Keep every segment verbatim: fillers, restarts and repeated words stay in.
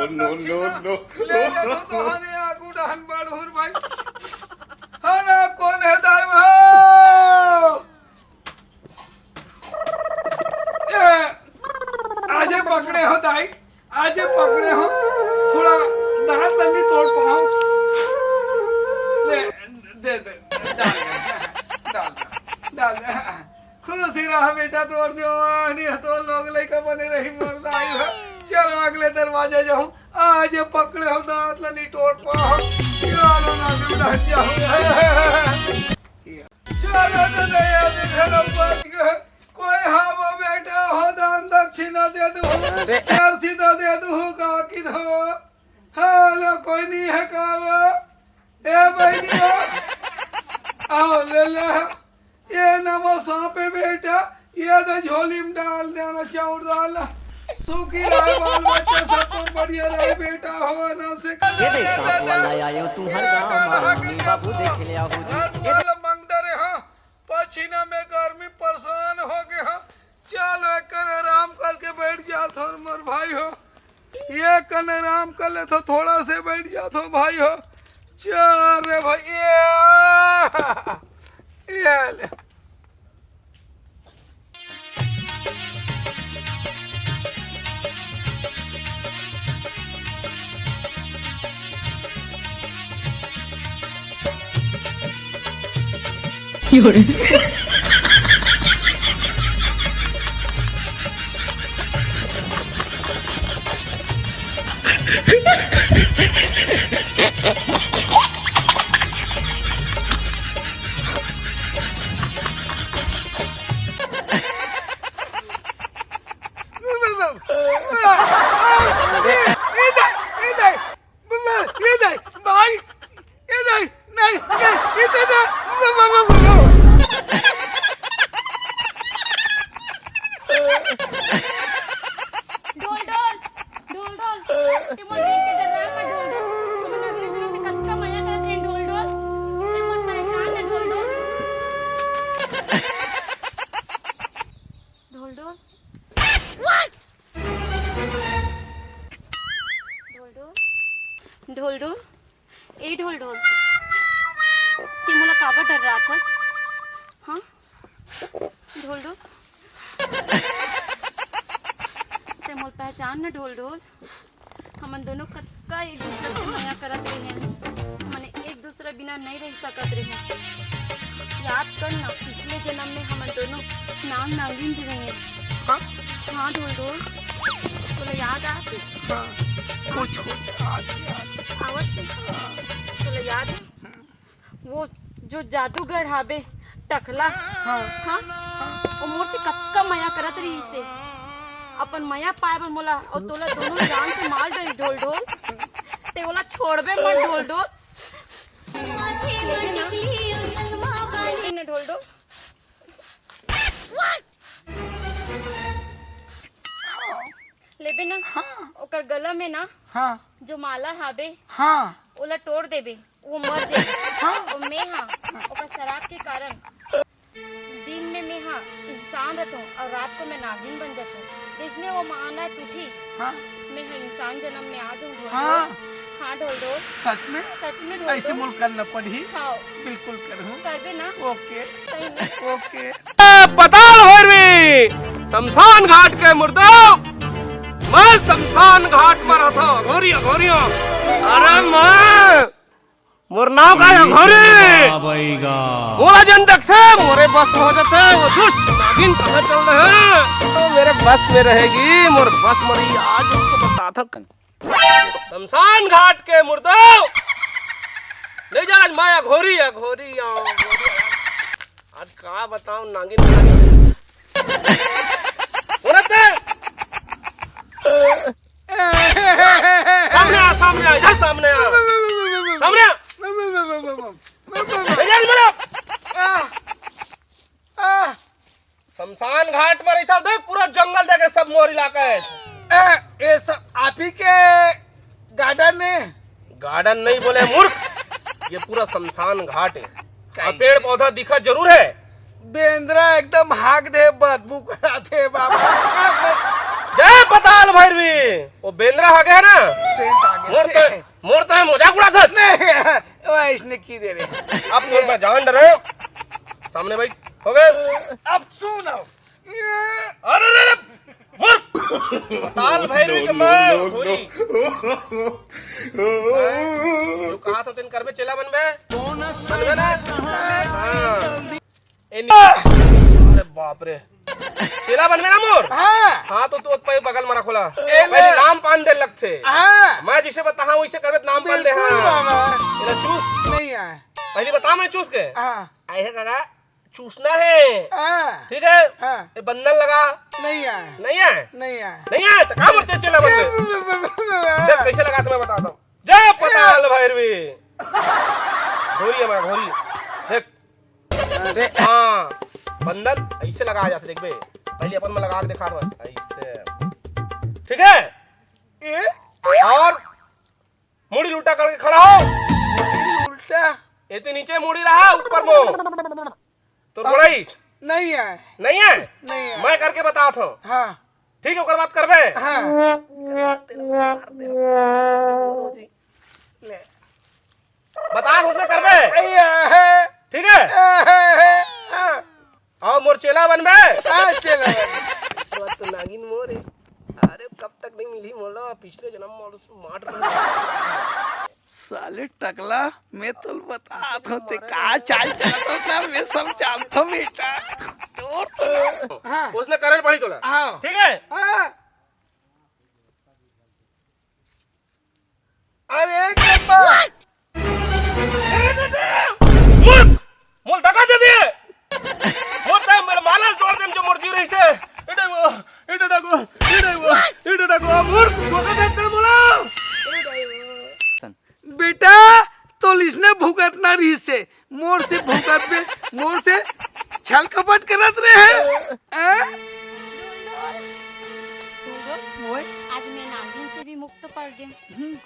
नो, नो, नो। ले ले तो तोहरे आगू डहन बड़हुर भाई। हना कोन हे दाई हो? ए, आजे पकड़े हो दाई, आजे पकड़े हो। थोड़ा दांत ल नी तोड़ पाओ। ले, दे दे, डाल दे, डाल दे, डाल दे। खुशी रहा बेटा, तोर जवानी, तोर लोग लइका बने रही, मोर दाई हो। चलो अगले दरवाजा जाऊं, आज पकड़े हो दांत ल नी तोड़ पाओ। चलो ना, दूल्हा जाओ। चलो ना, दया दे, घर बच गए। कोई हावा बेटा हो, दान दक्षिणा दे दो, अरे। चार सीधा दे दो, का की दो। हेलो, कोई नहीं है का वो? ए बहिनी हो, आओ ले ले। ये नवा सांपे बेटा, ये दे झोली में डाल देना चाउर दाल। सुखी रहे बाल बच्चा, सब कुछ बढ़िया रहे बेटा हो, ना से ये दे सांप वाला आयो तू हर गाँव में, बाबू देख ले आओ जी। ये दे मंगदरे हाँ, पसीना में गर्मी परेशान हो गए हाँ। चलो एक कन आराम करके बैठ जात हो मोर भाई हो, ये कन आराम कर ले तो थोड़ा से बैठ जात हो भाई हो। चल रे भाई, ये, ये ले। ये दे, भाई, ये दे, नहीं, नहीं, ये दे, ढोल ढोल, ढोल ढोल, ते मोर देख के डर्रा मत ढोल ढोल। तुमन अगले जन्म में कतका मया करत रहे ढोल ढोल। ते मोर पहचान ना ढोल ढोल। ढोल ढोल। ढोल ढोल, ढोल ढोल, ए ढोल ढोल, ते मोला काबर डर्राथस? हाँ, ढोल ढोल, ते मोला पहचान ना ढोल ढोल। हमन दोनों कतका एक दूसरे से मया करत रहे हन। हमन एक दूसरा बिना नहीं रह सकत रहे। याद कर ना, पिछले जन्म में हमन दोनों नांग नागिन रहे। हाँ? हाँ, ढोल ढोल। तोला याद आत? हाँ। कुछ, कुछ याद नहीं आत। आवत नहीं? हाँ। तोला याद है? वो जो जादूगर हाबे, टकला। हाँ। हाँ? वो मोर से कतका मया करत रहिसे। अपन मया पाए बर मोला, अउ तोला दोनों जान से मार डरी ढोल ढोल। ते ओला छोड़बे मत ढोल ढोल। लेबे ना ढोल ढोल। लेबे ना? हाँ। ओकर गला में ना, हाँ। जो माला हाबे, हाँ। ओला तोड़ देबे, वो मर जाए। हाँ। और मैं हा, ओकर शराब के कारण दिन में मैं हा इंसान रहता हूँ और रात को मैं नागिन बन जाता हूँ। जैसने वो माला टूटी, हाँ। मैं हा इंसान जन्म में आ जाऊँ ढोल हाँ। ढोल। हाँ ढोल ढोल। सच में? सच में ढोल ऐसे ढोल। मुलाकात न पड़ी। हाँ। बिल्कुल करूँ। करबे ना? ओके। सही में? ओके। ए, पताल भैरवी, शमशान घाट के मुर्दो, मैं शमशान घाट में रहता हूँ, अघोरी, अघोरी। अरे मैं मोर नाव का हे अघोरी? बाबैगा। मोला जन देखथे, मोरे बस में हो जाथे, वो दुष्ट नागिन कहाँ चल रहे हैं? तो मेरे बस में रहेगी, मोर बस में रही, आज उसको बताता कन। शमशान घाट के मुर्दो, ले जा आज मैं अघोरी, अघोरी, अघोरी। आज का बताऊं, नागिन का। बोलत है? सामने आ, सामने आ, इधर सामने आ। सामने आ। इधर बोलो। शमशान घाट में रहिथा, देख पूरा जंगल देखे सब मोर इलाका है। ए, ये सब आप ही के गार्डन है? गार्डन नहीं बोले मूर्ख, ये पूरा शमशान घाट है। और कैसे? पेड़ पौधा दिखा जरूर है। बेंदरा एकदम हाक दे, बदबू कराथे बाबा। जय पताल भैरवी। वो बेंदरा आ गया ना। सेंट आ गया, मोर तो, सेंट। मोर तो मजाक उड़ात हस। नहीं, वो इसने की दे रहे। अब तो मैं जान डरे। सामने बैठ। हो गए। अब सुन। अरे, अरे, अरे, मोर पताल भैरवी के माँ, घोरी। जो कहा था तेन करबे, चेला बनबे। बनबे ना? हाँ। ए, नि-, अरे बाप रे। चेला बनबे ना मोर? हाँ। हाँ, तो तू पहले बगल में रखोला। ए, पहले ले। नाम पान दे लगथे। हाँ। मैं जैसे बताहा, वैसे करबे, नाम पान दे, बिल्कुल हाँ। बाबा। एला चूस। नहीं आए। पहले बता, मैं चूस के। हाँ। आए है काका, चूसना है। हाँ। ठीक है? हाँ। ए, बंदन लगा। नहीं आए। नहीं आए? नहीं आए। नहीं आए, तो का बोलते चेला बनबे? देख, कैसे लगा था, मैं बताता हूँ। जय पताल भैरवी। घोरी है मैं, घोरी। देख, देख, हाँ, बंदन ऐसे लगाया जाथे, देखबे। पहले अपन में लगा के देखा था, ऐसे। ठीक है? ए? और मुड़ी उल्टा करके खड़ा हो। उल्टा? एती नीचे मुड़ी रहा, ऊपर मुंह। तो बड़ाई? नहीं है। नहीं है? नहीं है। मैं करके बताता हूँ। हाँ। ठीक है, ओकर बाद करबे? हाँ। ले। बता, उसने करबे? ठीक है? हाँ। आओ, मोर चेला बनबे? हाँ, चेला बनबे। वो तो नागिन मोर है। अरे, कब तक नहीं मिली मोला? पिछले जन्म में मार रहा। साले टकला, मैं तो बतात हूँ, ते का चाल चलत हो ना, मैं सब जानता हूँ बेटा। तोर तो हाँ। उसने करल पड़ी तोला। हाँ। ठीक है? हाँ। अरे गप्पा। मोर, मोर दगा दे दिए। मोर ते मेरे माला तोड़ देम जो मोर जी रही से। इडे वो, इडे डगो, इडे वो, इडे डगो, मोर धोखा दे दे मोला। बेटा, तो इसने भुगतना रही से, मोर से भुगत बे, मोर से छल कपट करत रहे हैं। हैं? आज मैं नागिन से भी मुक्त पड़ गए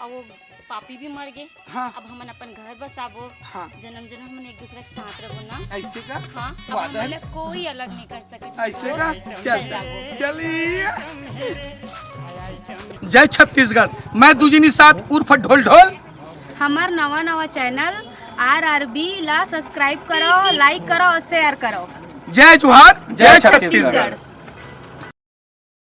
और वो पापी भी मर गए। हाँ। अब हमन अपन घर बसाबो। हाँ। जन्म जन्म हमन एक दूसरे के साथ रहो ना। ऐसे का? हाँ, अब वादा हमन है। ला कोई अलग नहीं कर सके। ऐसे का? चल, चल जाबो। चलिए। जय छत्तीसगढ़। मैं दुजिनी साथ उर्फ ढोल ढोल। हमार नवा नवा चैनल आर आर बी ला सब्सक्राइब करो, लाइक करो और शेयर करो। जय जोहार, जय जय छत्तीसगढ़। छत्तीसगढ़।